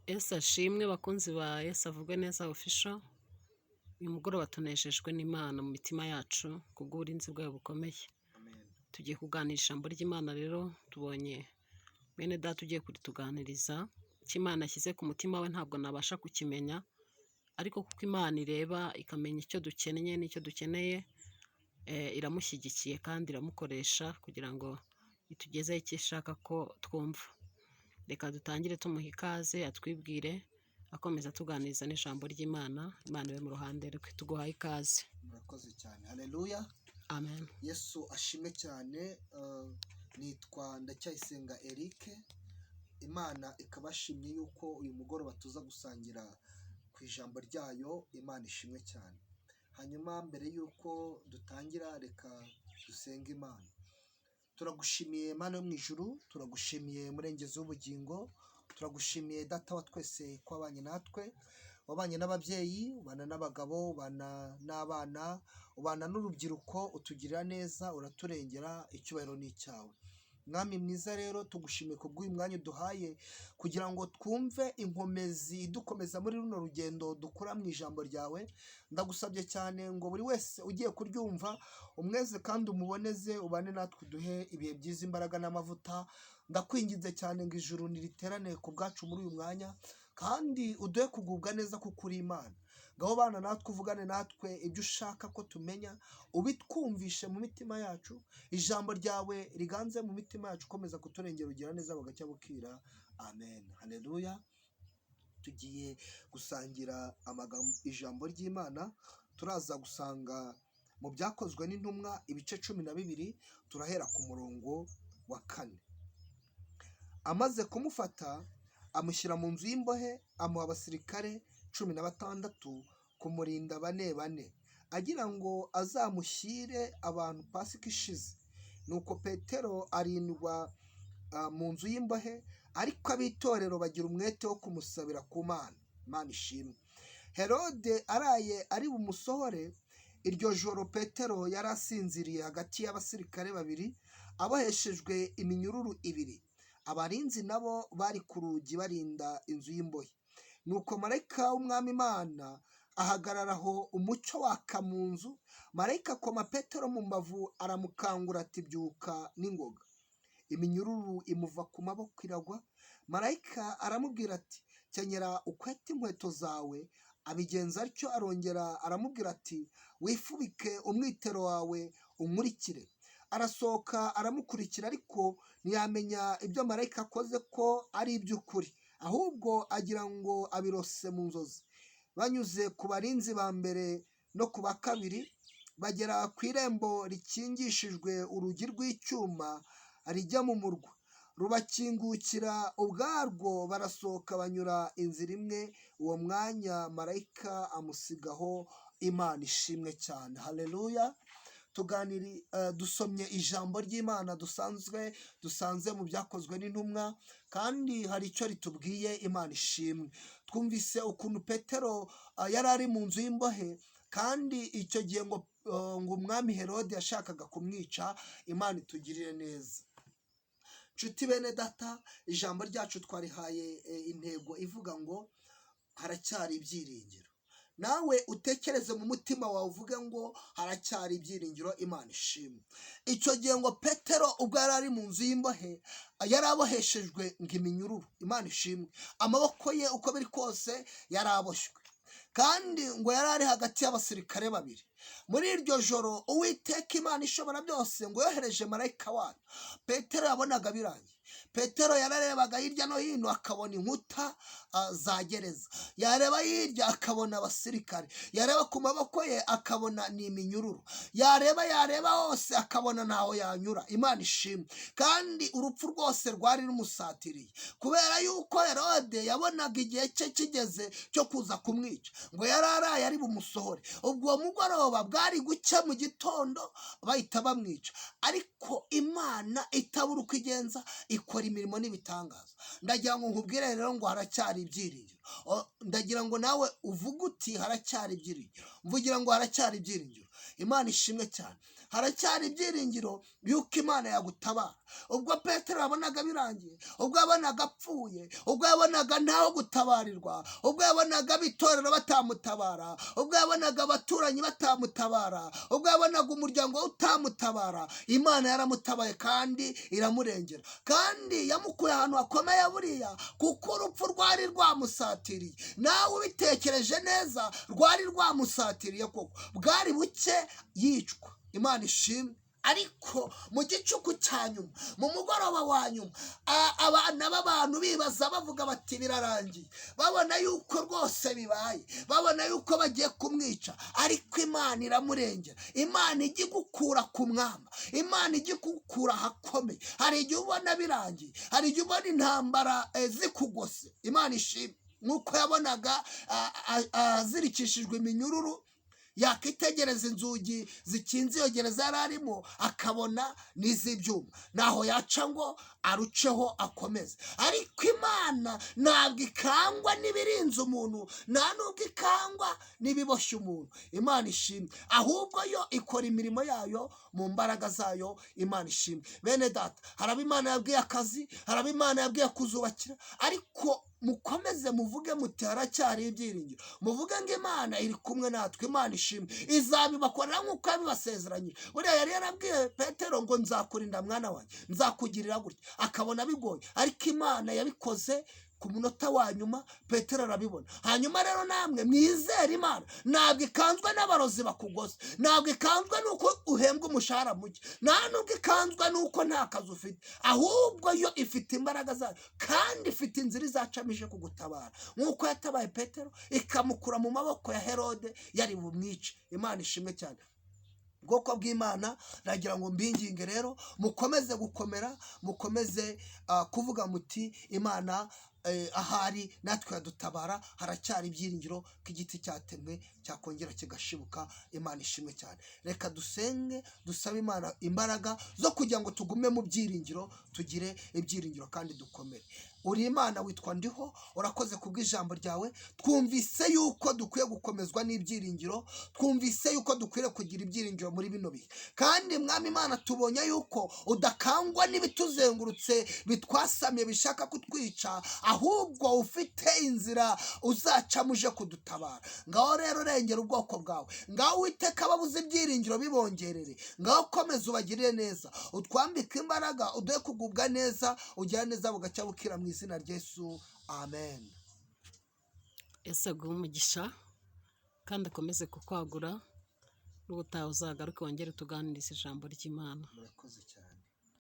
Yesu ashimwe, bakunzi ba Yesu Avugwe Neza Official. Uyu mugoroba tunejejwe n'Imana mu mitima yacu kubw'uburinzi bwayo bukomeye. Tugiye kuganira ijambo ry'Imana rero, tubonye mwene data ugiye kurituganiriza. Icyo Imana yashyize ku mutima we ntabwo nabasha kukimenya, ariko kuko Imana ireba ikamenya icyo dukennye n'icyo dukeneye, iramushyigikiye kandi iramukoresha kugira ngo itugezeho icyo ishaka ko twumva. Reka dutangire tumuha ikaze atwibwire, akomeza atuganiriza n'ijambo ry'Imana. Imana ibe mu ruhande rwe. Tuguhaye ikaze. Murakoze cyane, haleluya. Amen. Yesu ashimwe cyane. Nitwa Ndacyayisenga Eric. Imana ikabashimye yuko uyu mugoroba tuza gusangira ku ijambo ryayo. Imana ishimwe cyane. Hanyuma mbere yuko dutangira, reka dusenge Imana. Turagushimiye, Mana yo mu ijuru, turagushimiye, Murengezi w'ubugingo, turagushimiye, Data wa twese, ko wabanye natwe, wabanye n'ababyeyi, ubana n'abagabo, ubana n'abana, ubana n'urubyiruko, utugirira neza, uraturengera. Icyubahiro ni icyawe, Mwami mwiza. Rero tugushimiye kubw'uyu mwanya uduhaye kugira ngo twumve inkomezi idukomeza muri runo rugendo dukura mu ijambo ryawe. Ndagusabye cyane ngo buri wese ugiye kuryumva umweze kandi umuboneze, ubane natwe, uduhe ibihe byiza, imbaraga n'amavuta. Ndakwinginze cyane ngo ijuru niriterane ku bwacu muri uyu mwanya, kandi uduhe kugubwa neza kuko uri Imana. Ngaho bana natwe, uvugane natwe, ibyo ushaka ko tumenya ubitwumvishe mu mitima yacu. Ijambo ryawe riganze mu mitima yacu, ukomeza kuturengera, ugira neza, bugacya bukira. Amen, haleluya. Tugiye gusangira amagambo, ijambo ry'Imana. Turaza gusanga mu Byakozwe n'Intumwa ibice 12, turahera ku murongo wa 4. Amaze kumufata amushyira mu nzu y'imbohe, amuha abasirikare 16 kumurinda bane bane, agira ngo azamushyire abantu Pasika ishize. Nuko Petero arindwa mu nzu y'imbohe, ariko ab'itorero bagira umwete wo kumusabira ku Mana. Imana ishimwe. Herode araye ari bumusohore, iryo joro Petero yari asinziriye hagati y'abasirikare babiri, aboheshejwe iminyururu ibiri. Abarinzi nabo bari ku rugi barinda inzu y'imbohe. Nuko marayika w'Umwami Imana ahagarara aho, umucyo waka mu nzu. Marayika akoma Petero mu mbavu, aramukangura ati: "Byuka n'ingoga." Iminyururu imuva ku maboko iragwa. Marayika aramubwira ati: "Kenyera ukwete inkweto zawe." Abigenza atyo. Arongera aramubwira ati: "Wifubike umwitero wawe, unkurikire." Arasohoka aramukurikira, ariko ntiyamenya ibyo marayika akoze ko ari iby'ukuri, ahubwo agira ngo abirose mu nzozi. Banyuze ku barinzi ba mbere no ku ba kabiri, bagera ku irembo rikingishijwe urugi rw'icyuma rijya mu murwa. Rubakingukira ubwarwo, barasohoka, banyura inzira imwe. Uwo mwanya marayika amusigaho. Imana ishimwe cyane, haleluya. Tuganiri, dusomye ijambo ry'Imana dusanzwe dusanze mu Byakozwe n'Intumwa, kandi hari icyo ritubwiye. Imana ishimwe. Twumvise ukuntu Petero yari ari mu nzu y'imbohe, kandi icyo gihe ngo umwami Herode yashakaga kumwica. Imana itugirire neza. Nshuti bene data, ijambo ryacu twarihaye intego ivuga ngo haracyari ibyiringiro. Nawe utekereze mu mutima wawe, uvuge ngo haracyari ibyiringiro. Imana ishimwe. Icyo gihe ngo Petero ubwo yari ari mu nzu y'imbohe, yari aboheshejwe ngo iminyururu. Imana ishimwe. Amaboko ye uko biri kose yari aboshywe, kandi ngo yari ari hagati y'abasirikare babiri. Muri iryo joro Uwiteka Imana Ishobora Byose ngo yohereje marayika wayo. Petero yabonaga birangiye. Petero yararebaga hirya no hino akabona inkuta za gereza, yareba hirya akabona abasirikare, yareba ku maboko ye akabona ni iminyururu, yareba yareba hose akabona ntaho yanyura. Imana ishimwe. Kandi urupfu rwose rwari rumusatiriye, kubera yuko Herode yabonaga igihe cye kigeze cyo kuza kumwica. Ngo yari araye ari bumusohore ubwo uwo mugoroba, bwari gucya mu gitondo bahita bamwica. Ariko Imana itabura uko igenza, ikora imirimo n'ibitangaza. Ndagira ngo nkubwire rero ngo haracyari ibyiringiro. Ndagira ngo nawe uvuge uti: "Haracyari ibyiringiro." Mvugira ngo haracyari ibyiringiro. Imana ishimwe cyane. Haracyari ibyiringiro yuko Imana yagutabara. Ubwo Petero yabonaga birangiye, ubwo yabonaga apfuye, ubwo yabonaga ntaho gutabarirwa, ubwo yabonaga ab'itorero batamutabara, ubwo yabonaga abaturanyi batamutabara, ubwo yabonaga umuryango we utamutabara, Imana yaramutabaye kandi iramurengera, kandi yamukuye ahantu hakomeye buriya, kuko urupfu rwari rwamusatiriye. Nawe ubitekereje neza, rwari rwamusatiriye koko, bwari buke yicwa. Imana ishimwe. Ariko mu gicuku cya nyuma, mu mugoroba wa nyuma, abana b'abantu bibaza bavuga bati birarangiye, babona yuko rwose bibaye, babona yuko bagiye kumwica, ariko Imana iramurengera. Imana ijya igukura ku mwamba, Imana ijya igukura ahakomeye. Hari igihe ubona birangiye, hari igihe ubona intambara zikugose. Imana ishimwe. Nk'uko yabonaga azirikishijwe iminyururu, yakitegereza inzugi zikinze iyo gereza yari arimo, akabona n'iz'ibyuma, ntaho yaca ngo aruceho akomeze. Ariko Imana ntabwo ikangwa n'ibirinze umuntu, nta nubwo ikangwa n'ibiboshye umuntu. Imana ishimwe. Ahubwo yo ikora imirimo yayo mu mbaraga zayo. Imana ishimwe. Bene data, hari abo Imana yabwiye akazi, hari abo Imana yabwiye kuzubakira, ariko mukomeze muvuge muti haracyari ibyiringiro, muvuge ngo Imana iri kumwe natwe. Imana ishimwe, izabibakorera nk'uko yabibasezeranyije. Buriya yari yarabwiye Petero ngo nzakurinda mwana wanjye, nzakugirira gutya, akabona bigoye, ariko Imana yabikoze ku munota wa nyuma, Petero arabibona. Hanyuma rero namwe mwizere Imana. Ntabwo ikanzwe n'abarozi bakugose, ntabwo ikanzwe n'uko uhembwa umushahara muke, nta nubwo ikanzwe n'uko nta kazi ufite, ahubwo yo ifite imbaraga zayo kandi ifite inzira izacamo ije kugutabara, nk'uko yatabaye Petero ikamukura mu maboko ya Herode yari bumwice. Imana ishimwe cyane. Ubwoko bw'Imana, nagira ngo mbinginge rero mukomeze gukomera, mukomeze kuvuga muti Imana ahari natwe yadutabara. Haracyari ibyiringiro ko igiti cyatemwe cyakongera kigashibuka. Imana ishimwe cyane. Reka dusenge, dusabe Imana imbaraga zo kugira ngo tugume mu byiringiro, tugire ibyiringiro kandi dukomere. Uri Imana witwa Ndiho, urakoze kubw'ijambo ryawe. Twumvise yuko dukwiye gukomezwa n'ibyiringiro, twumvise yuko dukwiye kugira ibyiringiro muri bino bihe. Kandi Mwami Imana, tubonye yuko udakangwa n'ibituzengurutse bitwasamiye bishaka kutwica, ahubwo ufite inzira uzacamo uje kudutabara. Ngaho rero rengera ubwoko bwawe, ngaho Uwiteka ababuze ibyiringiro bibongerere, ngaho komeza ubagirire neza, utwambike imbaraga, uduhe kugubwa neza, ugira neza bugacya bukira, mu izina rya Yesu, amen. Yesu aguhe umugisha kandi akomeze kukwagura, n'ubutaha uzagaruke wongere utuganirize ijambo ry'Imana. Murakoze cyane.